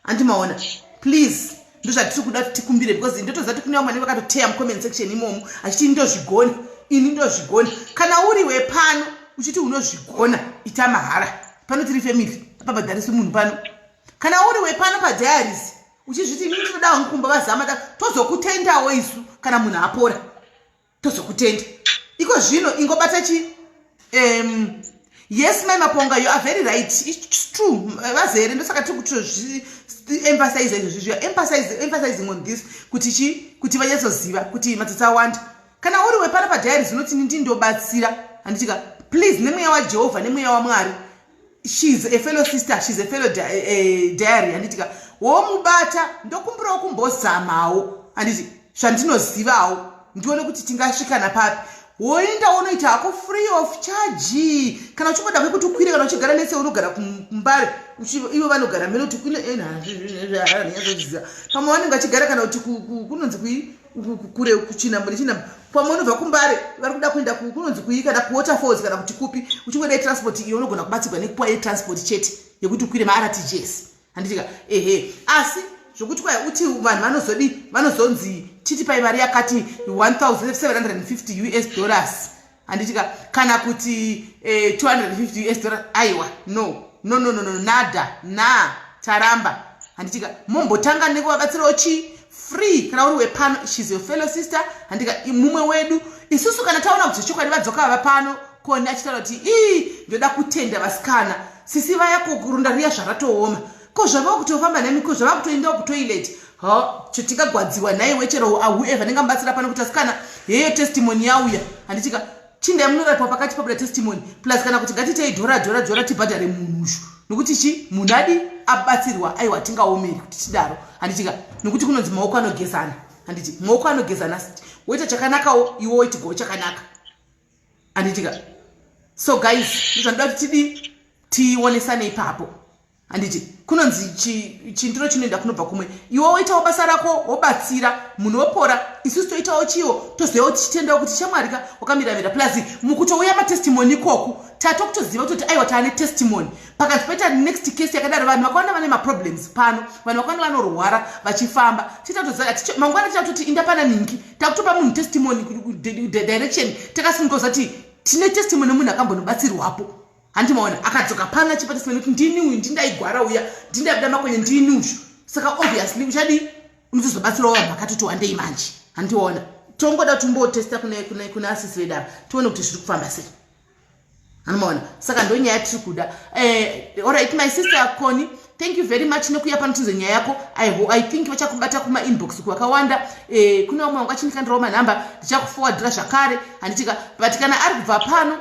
handimaona? Please, ndozvatiri kuda kuti tikumbire, because ndotoziva kuti kune vamwe vanenge vakatoteya mucomment section imomo achiti, "Ndozvigona ini, ndozvigona." Kana uri wepano uchiti unozvigona, ita mahara. Pano tiri family, apabhadharisi munhu pano. Kana uri wepano padiaries uchizviti, "Ini tinoda hangu kumba vazama," da tozokutendawo isu kana munhu apora, tozokutenda. Iko zvino ingobata chi yes, Mai Maponga, you are very right, it's true. Vazere, ndosaka tiri kutozviemphasize izvozvi. You are emphasizing on this kuti chi kuti vanyatsoziva kuti matsotsi awanda. Kana uri wepano padiaries unoti, "Ndindobatsira," handitika? Please, nemweya waJehovha, nemweya waMwari, she's a fellow sister, she's a fellow diary, handitika? Womubata, ndokumbirawo kumbozamawo, handiti? Zvandinozivawo, ndione kuti tingasvikana papi. Woenda unoita hako free of charge. Kana uchingoda kwekuti ukwire, kana uchigara nese unogara kuMbare, ivo vanogara mene kuti kunenyatsoziva pamwe vanenge vachigara, kana kuti kunonzi kui kure, kuchinambo nechinambo. Pamwe unobva kuMbare, vari kuda kuenda kunonzi kui, kana kuWaterfalls, kana kuti kupi. Uchingoda transport iyo, unogona kubatsirwa nekupuwa yetransport chete yekuti ukwire maRTGS, handitika? Ehe, asi zvokuti kwai uti vanhu vanozodi, vanozonzi titi pai mari yakati US$1750, handitika? Kana kuti US$250, aiwa, no, no, no, no, no, nada na, taramba, handitika? Mombotanga nekuvabatsirawo chi free. Kana uri wepano, she's your fellow sister, handika? Mumwe wedu isusu. Kana taona kuti chokwadi vadzoka vava pano, Koni achitaura kuti, "Ii, ndoda kutenda vasikana, sisi vaya kurunda riya zvaratooma, ko zvava kutofamba nami, ko zvava kutoendawo kutoilet." Ha, tingagwadziwa nhaiwe. Chero whoever ndingamubatsira pano kuti asikana, heyo testimony yauya, handitika? Chindai munorapwa pakati pabuda testimony plus, kana kuti ngatitei dhora dhora dhora, tibhadhare munhushu, nokuti chi munhu adi abatsirwa. Aiwa, tingaomeri kuti tidaro, handitika? Nokuti kunonzi maoko anogezana, handiti? Maoko anogezana. Woita chakanakawo, iwe woitigowo chakanaka, handitika? So guys, ndozvandoda kuti tidi tionesane ipapo, handiti? Kunonzi chindiro chinoenda kunobva kumwe. Iwe woitawo basa rako, wobatsira munhu, wopora. Isusu toitawo chiwo, tozivawo, tichitendawo kuti shamwarika wakamiramira. Plus mukutouya matestimony ikoku, tatokutoziva kutoti aiwa, taane testimony. Pakanzi paita next case yakadaro, vanhu vakawanda vane maproblems pano, vanhu vakawanda vanorwara vachifamba, titatoziva mangwana tichatoti inda pana ningi, takutopa munhu testimony direction. Takasununguka kuzati tine testimony yemunhu akambonobatsirwapo, handimaona? Akadzoka pano achipa testimony kuti, "Ndini uyu, ndindaigwara uya, ndindaibuda makwenye, ndini uyu." Saka obviously uchadi unotozobatsirawo vanhu vakatoti wandei manje, handiona? Tongoda timbotesta kune asisi vedu ava, tione kuti zviri kufamba sei, handimaona? Saka ndo nyaya tiri kuda. Alright, my sister Connie, thank you very much nekuya pano tinze nyaya yako. I think vachakubata kumainbox kwakawanda. Kune vamwe vanga vachindikandirawo manhamba, ndichakuforwardira zvakare, handitika? But kana ari kubva pano,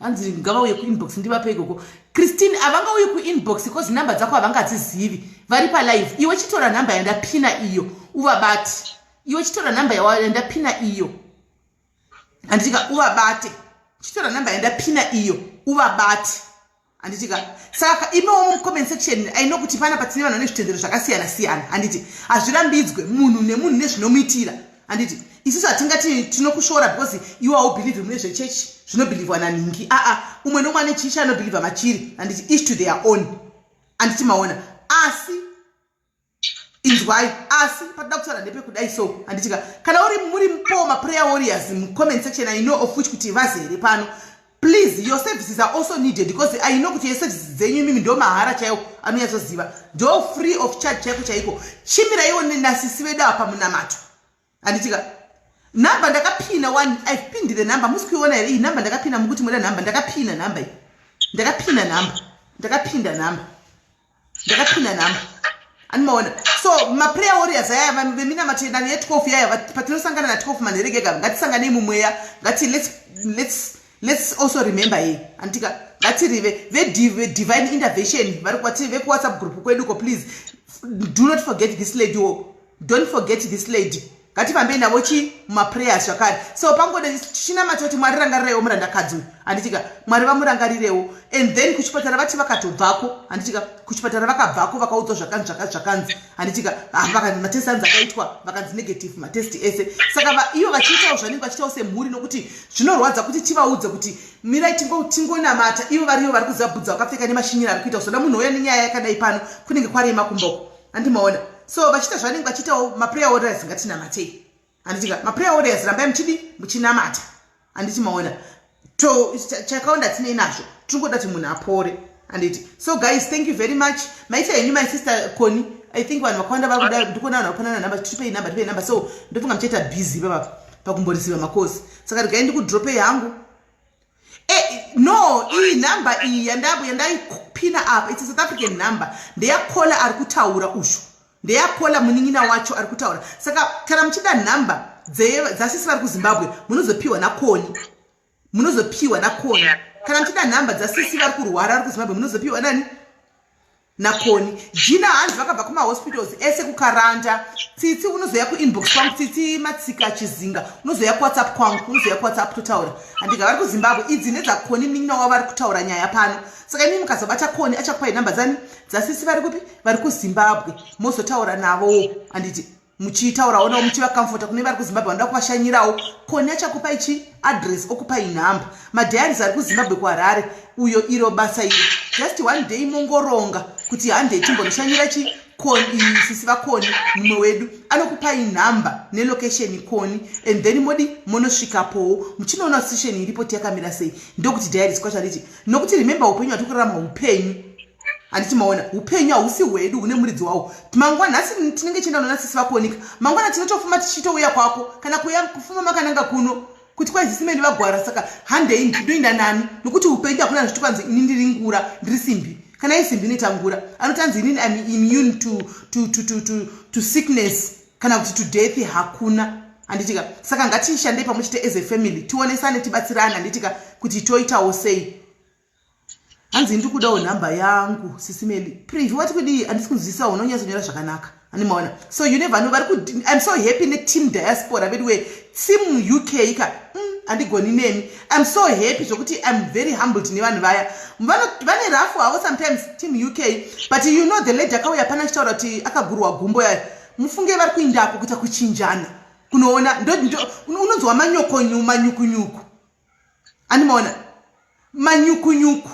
hanzi ngavauye kuinbox, ndivape ikoko. Christine, havangauyi kuinbox because nhamba dzako havangadzizivi, vari palive. Iwe chitora nhamba yandapina iyo, uvabate. Iwe chitora nhamba yandapina iyo, handitika? Uvabate. Chitora nhamba yandapina iyo, uvabate, handitika? Saka imewo mucomment section, aino kuti panapa tine vanhu vane zvitendero zvakasiyana siyana, handiti? Hazvirambidzwe, munhu nemunhu nezvinomuitira, handiti? Isusu hatingati tinokushora because iwe haubhilivhi mune zvechechi zvinobhilivhwa naningi. Aa, umwe nomwe ane chii chaanobhilivha machiri, handiti? Each to their own, handiti? Maona? Asi inzwai, asi patoda kutaura ndepekudai so, handitika? Kana uri muri po maprayer warriors mucomment section, I know of which kuti vazere pano, please, your services are also needed, because I know kuti your services dzenyu imimi ndo mahara chaiwo, anonyatsoziva ndo free of charge chaiko chaiko. Chimiraiwo nenasisi vedu apa munamato, handitika? Nhamba ndakapina one, I've pinned the number. Musi kuiona here iyi nhamba ndakapina? Mukuti muda nhamba, ndakapina nhamba iyi, ndakapina nhamba, ndakapinda nhamba, ndakapina nhamba, animaona? So maprayer warriors aya veminamato ye12 yaya, patinosangana na12 manheregega, ngatisanganei mumweya. Ngati let's also remember ye, anditika? Ngatirive vedivine intervention vari kwati vekuWhatsApp group kweduko, please do not forget this lady o, don't forget this lady. Ngatifambei navo chi mumaprayers zvakare. So pangode tichinamata kuti Mwari rangariraiwo murandakadzi uyu, handitika? Mwari vamurangarirewo. And then kuchipatara vati vakatobvako, handitika? Kuchipatara vakabvako, vakaudzwa zvakanzi zvakanzi zvakanzi, handitika? Matest anzi akaitwa, vakanzi negative matest ese. Saka ivo vachiitawo zvanenge vachiitawo semhuri, nokuti zvinorwadza kuti tivaudze kuti mirai tingonamata, ivo varivo vari kuziva bhudza vakapfeka nemashinyiro ari kuita. Kuzoda munhu ouya nenyaya yakadai pano, kunenge kwarema kumboko, handimaona? So vachiita zvanenge vachiitawo maprayer warriors, ngatinamatei, handitika? Maprayer warriors, rambai muchidi muchinamata, handiti maona? To chakawanda tinei nazvo, tiri ngoda kuti munhu apore. Handiti? So guys, thank you very much. Maita henyu, my sister Connie. I think vanhu vakawanda vakuda, ndikuona vanhu vapanana number, tipei number, tipei number. So ndofunga muchaita busy papapa pakumborisiva makosi, saka regai ndikudropei hangu. No, iyi number iyi yandaipina apa, it's a South African number, ndeyakola ari kutaura ushu, ndeyakola munin'ina wacho ari kutaura. Saka kana muchida nhamba dzasisi vari kuZimbabwe, munozopiwa naKoni, munozopiwa naKoni. Kana muchida nhamba dzasisi vari kurwara vari kuZimbabwe, munozopiwa nani? NaKoni. Jina hanzi vakabva kumahospitals ese kuKaranda. Tsitsi, unozoya kuinbox kwangu. Tsitsi Matsika Chizinga, unozoya kuWhatsApp kwangu, unozoya kuWhatsApp totaura. Handika vari kuZimbabwe idzi ndedzakoni minina wavo vari kutaura nyaya pano. Saka imi mukazobata Koni, achakupai nhamba dzani? Dzasisi vari kupi? Vari kuZimbabwe. Mozotaura navowo, handiti? Muchitaurawo navo, muchivacomforta. Kune vari kuZimbabwe vanoda kuvashanyirawo, Koni achakupai chi address, okupai nhamba. Madiaries ari kuZimbabwe, kuHarare uyo, iro basa iro, just one day mongoronga kuti handei timbonoshanyira chi sisi vaKoni. Mumwe wedu anokupai nhamba nelocation Koni, and then modi monosvikapowo muchinoona situation iripo tiyakamira sei. Ndokuti diaries kwacho, handiti? Nokuti remember, upenyu hwatiri kurarama upenyu, handiti? Maona, upenyu hausi hwedu, hune muridzi wawo. Mangwana, nhasi tinenge chienda unoona sisi vaKonika, mangwana tinotofuma tichitouya kwako, kana kuya kufuma makananga kuno kuti kwaizisi vagwara, saka handei, ndinoenda nani? Nokuti upenyu hakuna zvitikwanzi ini ndiri ngura, ndiri simbi. Kana isimbi inoita ngura, anotanzi inini am immune to sickness kana kuti to death, hakuna, handitika? Saka ngatishandei pamwe chete as a family, tionesane, tibatsirane, handitika? Kuti toitawo sei. Hanzi ndiri kudawo nhamba yangu, Sisimeli Privi. Wati kudii? Handisi kunzwisisa, unonyatsonyora zvakanaka, handimaona? So you never know. Vari ku, I'm so happy neteam diaspora vedu we team UK ka. Handigoni nemi. I'm so happy zvokuti I'm very humbled nevanhu vaya. Vane rafu havo sometimes, team UK, but you know the lady akauya pana achitaura kuti akagurwa gumbo yayo, mufunge vari kuindako kuita kuchinjana kunoona. Unonzwa manyokonyu, manyukunyuku, andimaona manyukunyuku,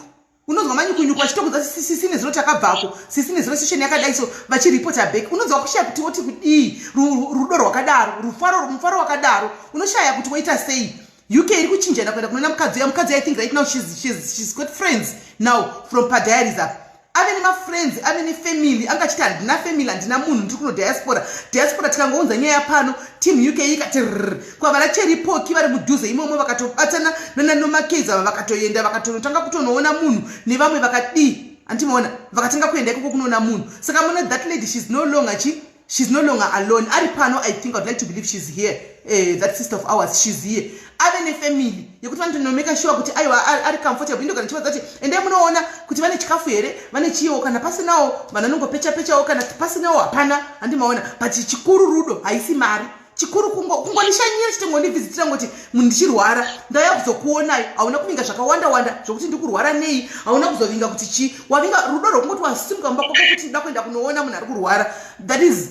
unonzwa manyukunyuku vachitokudza sisine zino takabvako, sisine zino sesheni yakadai, so vachiripota back, unonzwa kushaya kuti woti kudii. Rudo rwakadaro, rufaro, mufaro wakadaro, unoshaya kuti woita sei. UK iri kuchinjana kuenda kunoona mukadzi uya. Mukadzi, I think right now she's got friends now from padiaries apa. Ave nemafriends, ave nefamily. Anga achiti handina family, handina munhu, ndiri kuno diaspora. Diaspora tikangounza nyaya pano, team UK ikati rr, kwavana Cheripoki vari mudhuze imomo, vakatobatana nananomakeids ava, vakatoenda, vakatonotanga kutonoona munhu nevamwe vakadii, handimaona? Vakatanga kuenda ikoko kunoona munhu. Saka muna that lady, she's no longer chi, she's no longer alone. Ari pano, I think, I would like to believe she's here. That sister of ours, she's here. Ave nefamily yekuti vanotonomeka sure kuti aiwa, ari comfortable. Indogara ndichivaudza kuti endai munoona kuti vane chikafu here, vane chiwo. Kana pasinawo, vanhu vanongopecha pechawo, kana pasinawo hapana, handimaona? But chikuru rudo, haisi mari. Chikuru kungondishanyira, chitongondivhizitira, ngoti munhu ndichirwara, ndauya kuzokuonai. Hauna kuvinga zvakawanda wanda zvokuti ndikurwara nei, hauna kuzovinga kuti chii. Wavinga rudo rwokungoti wasimuka mumba kwako kuti ndida kuenda kunoona munhu ari kurwara. That is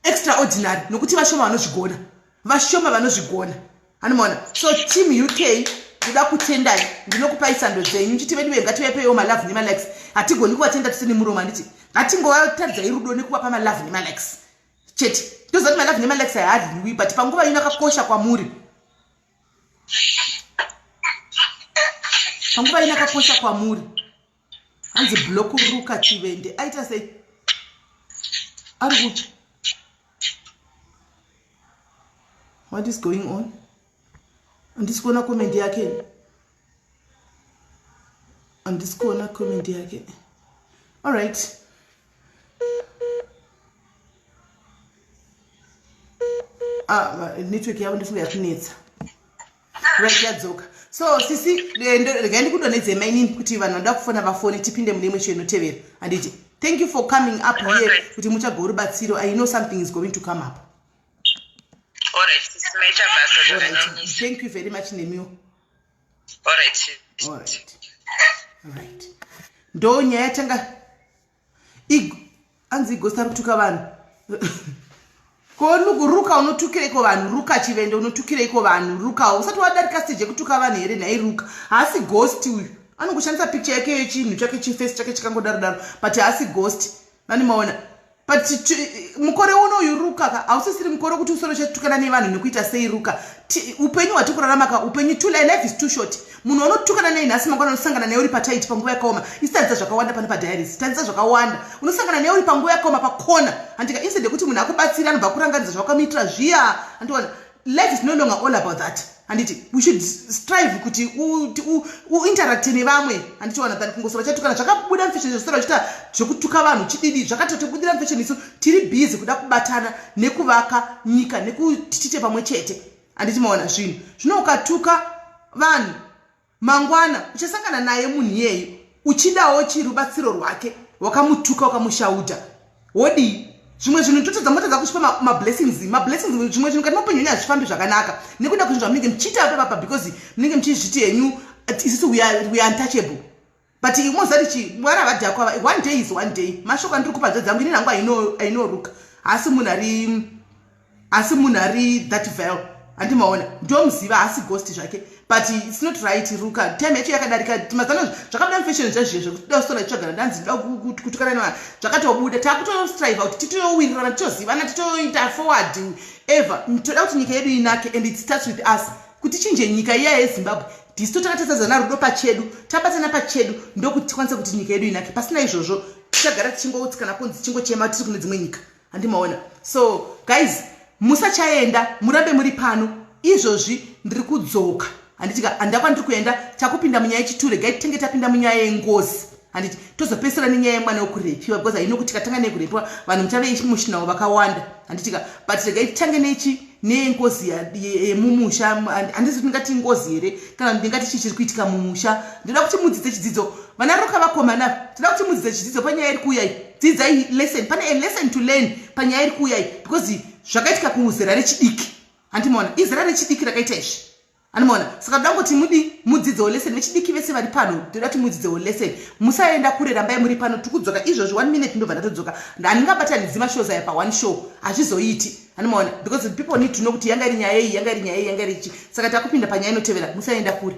extraordinary, nokuti vashoma vanozvigona, vashoma vanozvigona, anomaona? So team UK, ndoda kutendai, ndinokupai sando dzenyu. Chiti vedu ngativapeiwo malove nemalikes. Hatigoni kuvatenda tisine muromo, handiti? Ngatingovataridzai rudo nekuvapa malove nemalikes chete. Toziva kuti malove nemalikes haadliwi, but panguva ino akakosha kwamuri, panguva ino akakosha kwamuri. Hanzi block Ruka Chivende. Aita sei? Ari kupi? What is going on? Handisi kuona comment yake, handisi kuona comment yake. Alright. Ah, network yavo ndifunga yakunetsa. Right, yadzoka. So sisi, regai ndikudonhedzei mainini, kuti vanhu vanoda kufona vafone, tipinde mune imwe show inotevera, handiti? Thank you for coming up here kuti mutsvagawo rubatsiro. I know something is going to come up. Alright, maita basa. Alright. Zvakanyanyisa. Thank you very much nemiwo. Alright. Alright, ndo nyaya yatanga. Anzi igosta ari kutuka vanhu. Ko Ruka, unotukireiko vanhu? Ruka Chivende, unotukireiko vanhu? Ruka, usati wadarika stage yekutuka vanhu here nhai Ruka? Haasi ghost uyu, anongoshandisa picture yake yechinhu chake, chiface chake chikangodaro daro, but haasi ghost. Vani maona? But mukore uno uyu, Ruka ka, hausisiri mukore wekuti usoro uchatukana nevanhu nekuita sei, Ruka. Upenyu hwatiri kurarama ka, upenyu too, life is too short. Munhu unotukana nei nhasi, mangwana unosangana naye uri pataiti panguva yakaoma. Isi tadzidza zvakawanda pano padiaries, tadzidza zvakawanda. Unosangana naye uri panguva yakaoma pakona, handika? Instead yekuti munhu akubatsira, anobva kurangaridza zvawakamuitira zviya, handiona? Life is no longer all about that, handiti? We should strive kuti uinteracte nevamwe, handitiwana, than kungosora chatukana. Zvakabuda mufashion zvosora zviita zvekutuka vanhu chididi, zvakatotobudira mufashion. Isu tiri busy kuda kubatana nekuvaka nyika nekuti tiite pamwe chete, handiti? Maona zvinhu zvino, ukatuka vanhu, mangwana uchasangana naye munhu iyeyo uchidawo chirubatsiro rwake, wakamutuka, wakamushauta, wodii? Zvimwe zvinhu totadza, motadza kusvipa mablessings, mablessings. Zvimwe zvinhu kati maupenyu henyu hazvifambi zvakanaka nekuda kwezvinhu zvamunenge muchiita papapa, because munenge muchizviti henyu isusu we are untouchable. But mozati chi Mwari havadhakwa. One day is one day. Mashoko andiri kupa dzangu ini nangu ainoruka, haasi munhu ari, asi munhu ari that vile, handimaona? Ndomuziva, haasi ghost zvake, but it's not right, Ruka. Time yacho yakadarika. Mazano zvakabuda mufashion zvezviye zvekuti da kusora chitsvagana, ndanzi nda kutukana nevanhu, zvakatobuda. Takutostrive kuti titowirirana, titozivana, titoita forward ever. Toda kuti nyika yedu inake, and it starts with us. Kuti chinje nyika iya yeZimbabwe, tisu totanga tasazana rudo pachedu, tabatana pachedu, ndokuti tikwanise kuti nyika yedu inake. Pasina izvozvo, tichagara tichingotsikana kunzi, tichingochema tiri kune dzimwe nyika, handimaona? So guys, musachaenda, murambe muri pano. Izvozvi ndiri kudzoka, handitika? Handa kwandiri kuenda, takupinda munyaya yechiture. Gai titenge tapinda munyaya yengozi, handiti? Tozopedzisira nenyaya yemwana wekurepiwa, because haino kuti tikatanga nekurepiwa, vanhu muchave emotional vakawanda, handitika? But regai titange nechi nengozi yemumusha. Handisi kuti ndingati ngozi here kana ndingati chii chiri kuitika mumusha. Ndinoda kuti mudzidze chidzidzo, vana Ruka, vakomana. Tinoda kuti mudzidze chidzidzo panyaya iri kuuyai. Dzidzai lesson, pane a lesson to learn panyaya iri kuuyai, because zvakaitika kuzera rechidiki, handimaona? Izera rechidiki rakaita izvi, handimaona? Saka toda kungoti mudi mudzidzewo lesson. Vechidiki vese vari pano, toda kuti mudzidzewo lesson. Musaenda kure, rambai muri pano. Tikudzoka izvozvi, one minute ndobva ndatodzoka. Handingabatanidzi mashows aya paone show, hazvizoiti, handimaona? Because people need to know kuti yanga iri nyaya iyi, yanga iri nyaya iyi, yanga iri ichi. Saka takupinda panyaya inotevera. Musaenda kure.